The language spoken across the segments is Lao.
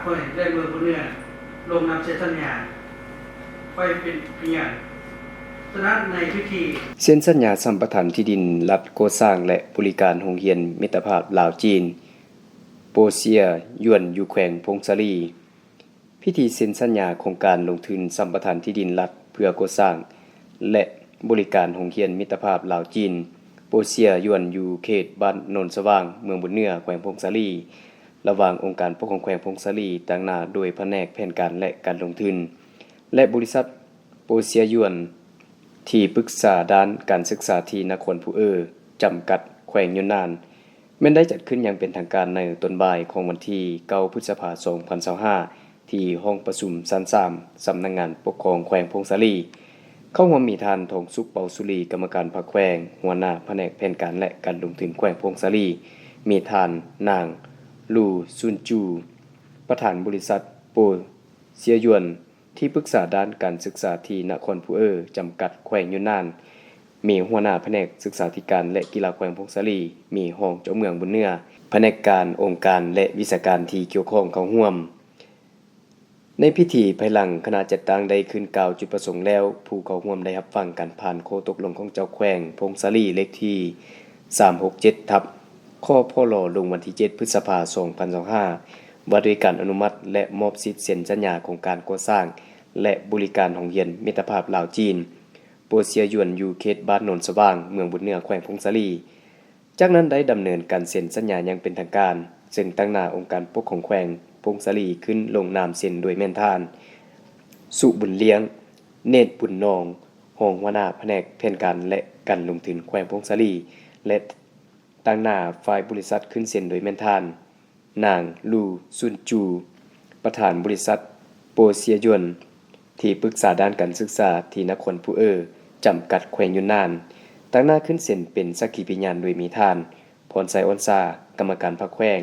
ຂ້ອຍ ແລະ ເມືອງບຸນເໜືອ ລົງນາມເຊັນສັນຍາ ຂ້ອຍເປັນພະຍານ. ສະນັ້ນ ໃນພິທີເຊັນສັນຍາສຳປະທານທີ່ດິນລັດກໍ່ສ້າງ ແລະ ບໍລິການໂຮງຮຽນມິດຕະພາບລາວ-ຈີນ ໂປເຊຍຢວນ ຢູ່ແຂວງຜົ້ງສາລີ. ພິທີເຊັນສັນຍາໂຄງການລົງທຶນສຳປະທານທີ່ດິນລັດເພື່ອກໍ່ສ້າງ ແລະ ບໍລິການໂຮງຮຽນມິດຕະພາບລາວ-ຈີນ ໂປເຊຍຢວນ ຢູ່ເຂດບ້ານໂນນສະຫວ່າງ ເມືອງບຸນເໜືອ ແຂວງຜົ້ງສາລີ ລະຫວ່າງອົງການປົກຄອງແຂວງຜົ້ງສາລີ ຕາງໜ້າໂດຍພະແນກແຜນການ ແລະ ການລົງທຶນ ແລະ ບໍລິສັດໂປເຊຍຢວນ ທີ່ປຶກສາດ້ານການສຶກສາທີ່ນະຄອນພູເອີ ຈຳກັດ ແຂວງຍູນນານ ແມ່ນໄດ້ຈັດຂຶ້ນຢ່າງເປັນທາງການໃນຕອນບ່າຍຂອງວັນທີເກົ້າ ພຶດສະພາ ສອງພັນຊາວຫ້າ ທີ່ຫ້ອງປະຊຸມຊັ້ນສາມ ສຳນັກງານປົກຄອງແຂວງຜົ້ງສາລີ. ເຂົ້າຮ່ວມມີທ່ານ ທອງສຸກ ເປົາສຸລີ ກຳມະການພັກແຂວງ, ຫົວໜ້າພະແນກແຜນການ ແລະ ການລົງທຶນແຂວງຜົ້ງສາລີ, ມີທ່ານ ນາງ ລູ ຊຸນຈູ ປະທານບໍລິສັດໂປເຊຍຢວນ ທີ່ປຶກສາດ້ານການສຶກສາທີ່ນະຄອນພູເອີ ຈຳກັດ ແຂວງຍູນນານ, ມີຫົວໜ້າພະແນກສຶກສາທິການ ແລະ ກິລາແຂວງຜົ້ງສາລີ, ມີຮອງເຈົ້າເມືອງບຸນເໜືອ, ພະແນກການ, ອົງການ ແລະ ວິຊາການທີ່ກ່ຽວຂ້ອງເຂົ້າຮ່ວມ. ໃນພິທີ, ພາຍຫຼັງຄະນະຈັດຕັ້ງໄດ້ຂຶ້ນກ່າວຈຸດປະສົງແລ້ວ, ຜູ້ເຂົ້າຮ່ວມໄດ້ຮັບຟັງການຜ່ານຂໍ້ຕົກລົງຂອງເຈົ້າແຂວງຜົ້ງສາລີ ເລກທີສາມຫົກເຈັດ ທັບ ຄພລ ລົງວັນທີເຈັດ ພຶດສະພາ ສອງພັນຊາວຫ້າ ວ່າດ້ວຍການອະນຸມັດ ແລະ ມອບສິດເຊັນສັນຍາໂຄງການກໍ່ສ້າງ ແລະ ບໍລິການໂຮງຮຽນມິດຕະພາບລາວ-ຈີນ ໂປເຊຍຢວນ ຢູ່ເຂດບ້ານໂນນສະຫວ່າງ ເມືອງບຸນເໜືອ ແຂວງຜົ້ງສາລີ. ຈາກນັ້ນໄດ້ດຳເນີນການເຊັນສັນຍາຢ່າງເປັນທາງການ, ເຊິ່ງຕາງໜ້າອົງການປົກຄອງແຂວງຜົ້ງສາລີຂຶ້ນລົງນາມເຊັນໂດຍແມ່ນທ່ານ ສຸບຸນລ້ຽງ ເນດບຸນນອງ ຮອງຫົວໜ້າພະແນກແຜນການ ແລະ ການລົງທຶນແຂວງຜົ້ງສາລີ ແລະ ຕາງໜ້າຝ່າຍບໍລິສັດຂຶ້ນເຊັນໂດຍແມ່ນທ່ານ ນາງ ລູ ຊຸນຈູ ປະທານບໍລິສັດໂປເຊຍຢວນ ທີ່ປຶກສາດ້ານການສຶກສາທີ່ນະຄອນພູເອີ ຈຳກັດ ແຂວງຍູນນານ. ຕາງໜ້າຂຶ້ນເຊັນເປັນສັກຂີພະຍານໂດຍມີທ່ານ ພອນໄຊ ອ່ອນຊາ ກຳມະການພັກແຂວງ,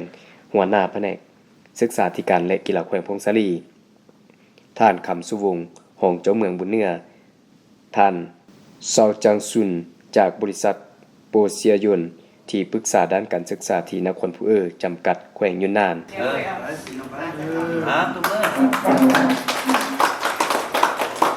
ຫົວໜ້າພະແນກສຶກສາທິການ ແລະ ກິລາແຂວງຜົ້ງສາລີ, ທ່ານ ຄຳສຸວົງ ຮອງເຈົ້າເມືອງບຸນເໜືອ, ທ່ານ ຊາວຈາງຊຸນ ຈາກບໍລິສັດໂປເຊຍຢວນ ທີ່ປຶກສາດ້ານການສຶກສາທີ່ນະຄອນພູເອີ ຈຳກັດ ແຂວງຍູນນານ. ຮະ?